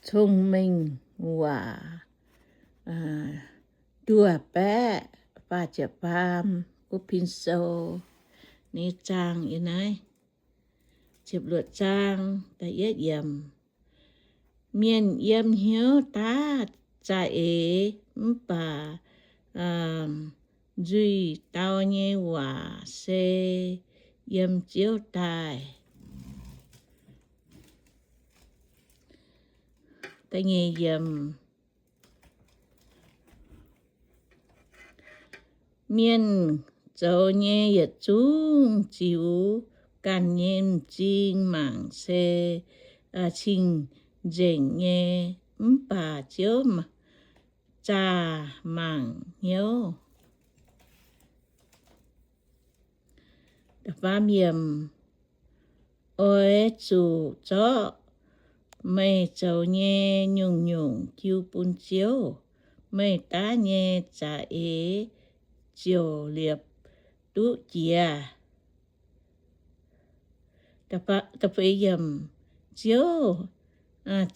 Cong-Mengh Waac, duoh baeqv faah ziepc faam, wuov pin sou nyei zaang yiem naaiv. Ziepc luoqc zaang, da'yietv yiemc. Mienh yiem hnyouv daav za'eix mv baac nzuih dau nyei waac se yiem Ziouv daaih. Da'nyeic yiemc. Mienh zoux nyei yietc zungv ziux ganh nyei m'zing mangc se cing-nzengc nyei, mv baac Ziouv zaah mangc hnyouv. Oix zuqc zorqv meih zoux nyei nyungc-nyungc jiu bun Ziouv, meih daav nyei za'eix ziouc liepc duqv jiex. Ziouv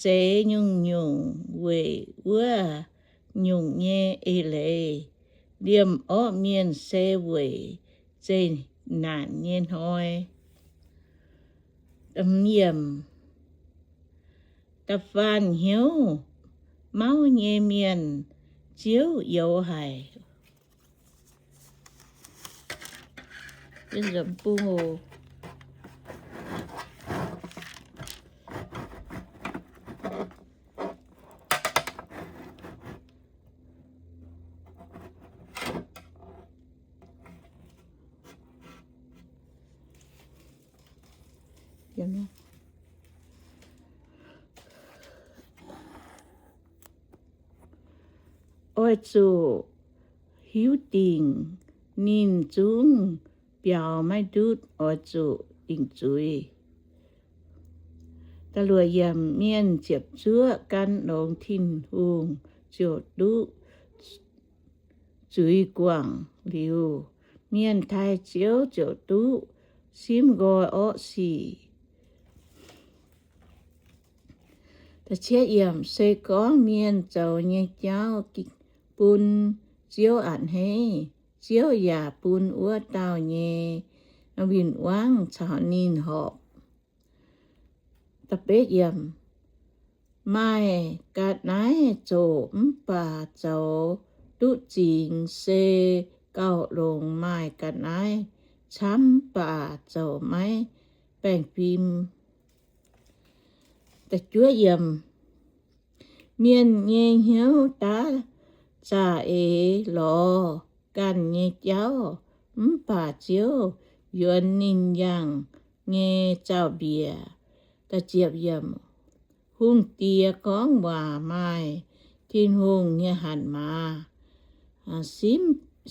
zeix nyungc-nyungc weic wuov nyungc nyei eix leiz, liemh orqv mienh se weic zeqc naanc nyei hnoi. Da'faanh hnyouv mauv nyei mienh Ziouv youx haic. Oix zuqc hiuv dingc ninh zungv biaux maiv ndutv, oix zuqc dingc zuiz. Mienh ziepc zuoqv gan longx Tin-Hungh ziouc duqv zuiz guangc liuz, mienh taaih Ziouv ziouc duqv simv nqoi orqv sic. Se gorngv mienh zoux nyei jauv bun Ziouv a'hneiv, Ziouv yaac bun wuov dauh nyei win-wangv caux ninh horpc. Maaih ga'naaiv zoqc mv baac zoux duqv zingx se gauh longx. Maaih ga'naaiv camv mv baac zoux maiv baengh fim. Mienh nyei hnyouv daav za'eix lorz ganh nyei jauv, mv baac Ziouv yuonx ninh yangh nyei zaux-mbiec. Hungh diex gorngv waac maaih Tin-Hungh nyei hatc maaz,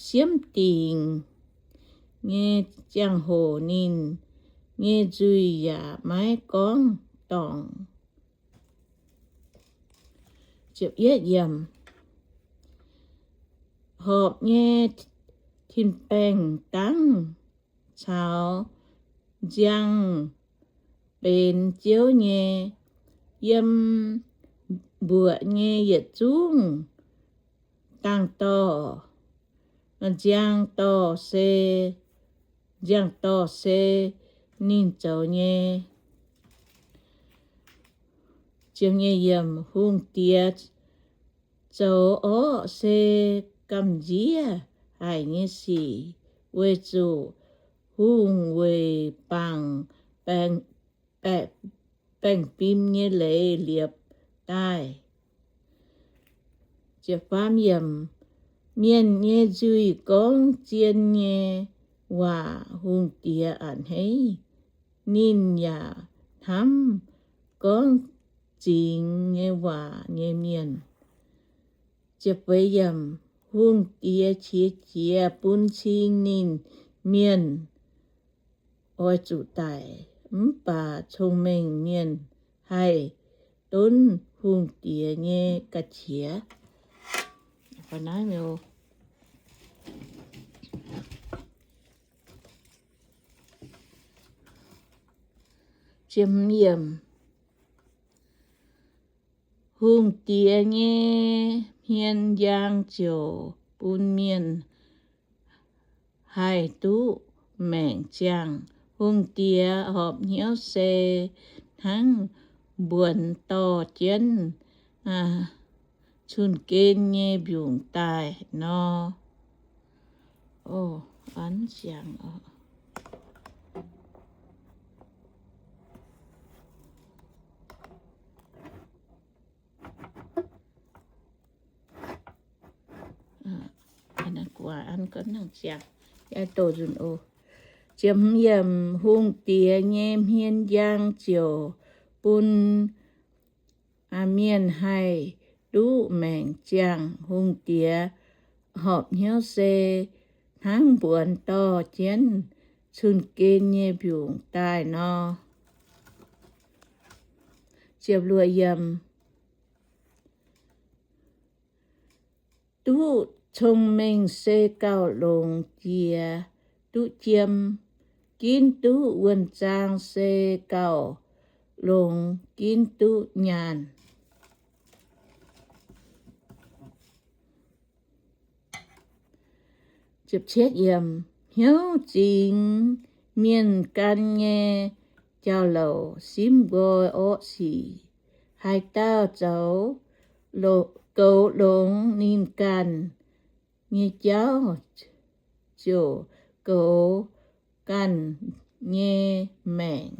siemv dingc nyei ziangh hoc ninh nyei nzuih yaac maiv gorngv dorngc. Horpc nyei tin-baengh dangv caux nziang benx Ziouv nyei. Yiem mbuoqc nyei yietc zungv dangh dorh, nziang dorh se, nziang dorh se ninh zoux nyei. Hungh diex zoux orqv se gamh nziev haic nyei sic, weic zuqc hungh weic bangc baengh fim nyei leiz liepc daaih. Mienh nyei nzuih gorngv zien nyei waac hungh diex a'hneiv, ninh yaac hnamv gorngv zingx nyei waac nyei mienh. Hungh diex qiex jiez bun cing ninh mienh oix zuqc daic, mv baac cong-mengh mienh haih donv hungh diex nyei ga'qiex. Hungh diex nyei hmien njang ziouc bun mienh haih duqv maengc ziangh. Hungh diex horpc hnyouv se hnangv mbuonx dorh jienv cun-gen nyei mbiungc daaih nor. Hungh diex nyei hmien njang ziouc bun mienh haih duqv maengc ziangh. Hungh diex horpc hnyouv se hnangv mbuonx dorh jienv cun-gen nyei mbiungc daaih nor. Duqv cong-mengh se gauh longx jiex duqv jiem, ginv duqv wuonh zaang se gauh longx ginv duqv nyaanh. Hnyouv zingx mienh gan nyei jauv-louc simv nqoi orqv sic. Haaix dauh zoux goux longx ninh ganh nyei jauv, ziouc goux ganh nyei maengc.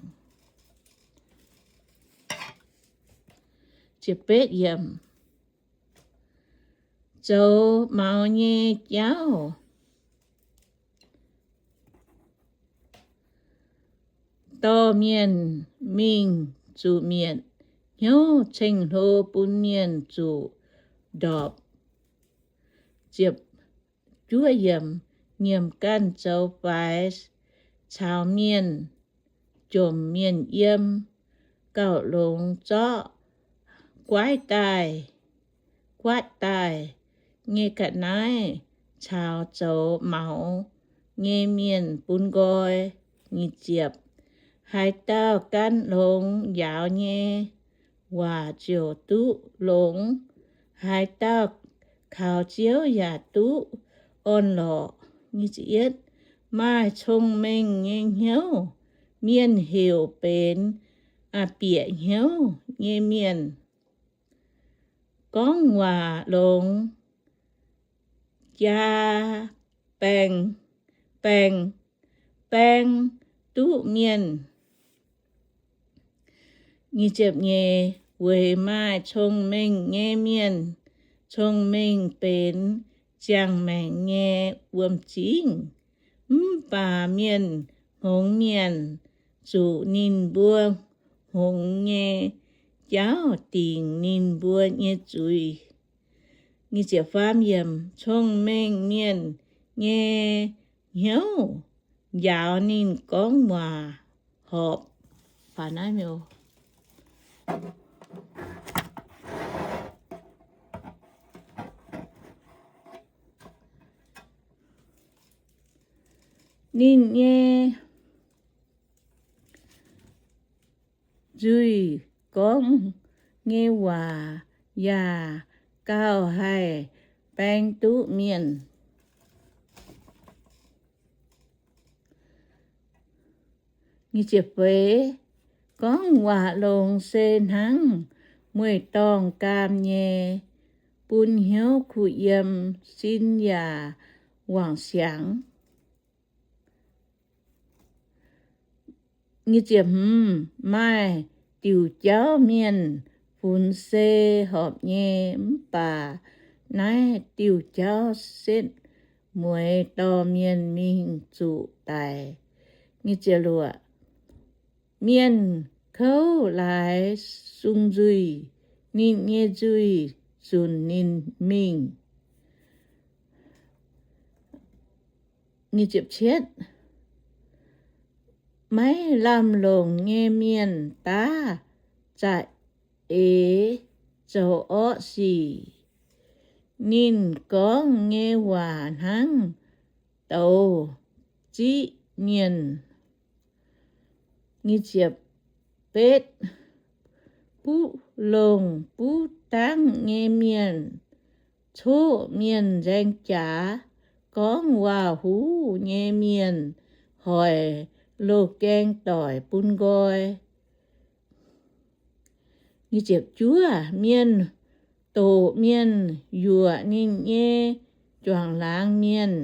Zoux maux nyei jauv dorh mienh mingh zuqc mietc, hnyouv ceng-hlo bun mienh zuqc ndorpc. Nyiemc ganh zoux faix caux mienh, jomc mienh yiem, gauh longx zorqv guaaiv daaih, guaatv daaih nyei ga'naaiv caux zoux maux nyei mienh bun nqoi. Haaix dauh gan longx njaaux nyei waac ziouc duqv longx. Haaix dauh kaux Ziouv yaac duqv orn-lorqc. Maaih cong-mengh nyei hnyouv, mienh heuc benx bieqc hnyouv nyei mienh. Gorngv waac longx jaa baeng, baeng, baeng duqv mienh. Weic maaih cong-mengh nyei mienh, cong-mengh benx ziangh maengc nyei wuom-zingv. Mv baac mienh hngongx mienh zuqc ninh mbuo hngongx nyei jauv dingc ninh mbuo nyei zuiz. Cong-mengh mienh nyei hnyouv njaaux ninh gorngv waac horpc. Ninh nyei nzuih gorngv nyei waac yaac gauh haih baeng duqv mienh. Gorngv waac longx se hnangv mueiz-dorngh gaam nyei, bun hnyouv kuh yiem, sin yaac wangc siangx. Maaih diuc jauv mienh funx se horpc nyei, mv baac naaiv diuc jauv setv mueiz dorh mienh mingh zuqc daic. Mienh kouv laaix sung nzuih, ninh nyei nzuih zunc ninh mingh. Maiv lamh longc nyei mienh daav za'eix zoux orqv sic. Ninh gorngv nyei waac hnangv douz ziqv mienh. Buv longc buv dangv nyei mienh, coqv mienh nzaeng jaax, gorngv waac-huv nyei mienh hoic loz-gaeng doic bun nqoi. Juov mienh doqc mienh yuoqc ninh nyei juangc laangz mienh,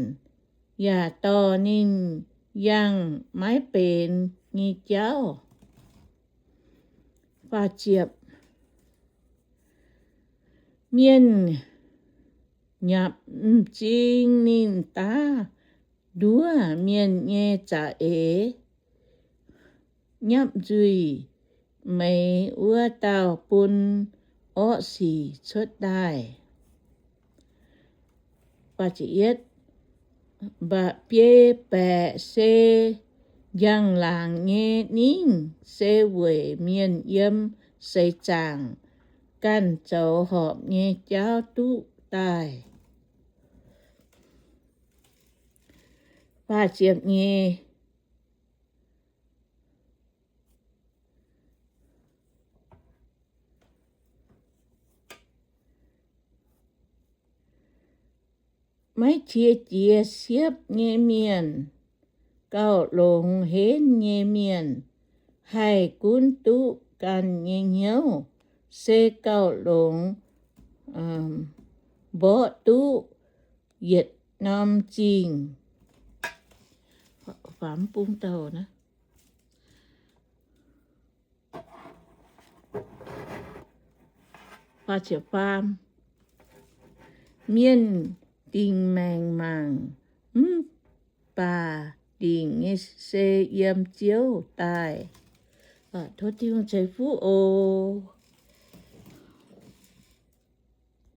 yaac dorh ninh yangh maiv benx nyei jauv. Mienh nyapc m'zing ninh daav nduov mienh nyei za'eix, nyapv nzuih meix wuov dauh bun orqv sic cuotv daaih. Mba'biei baeqc se njang-laangc nyei ningv, se weic mienh yiem seix zaangc ganh zoux horpc nyei jauv duqv daaih. Maiv qiex jiez siepv nyei mienh, gauh longx henv nyei mienh haih gunv duqv ganh nyei hnyouv, se gauh longx mborqv duqv yietc norm zingh. Mienh dingc maengc mangc, mv baac dingc nyei se yiem Ziouv daaih. Tov Tin-Hungh ceix fuqv oc.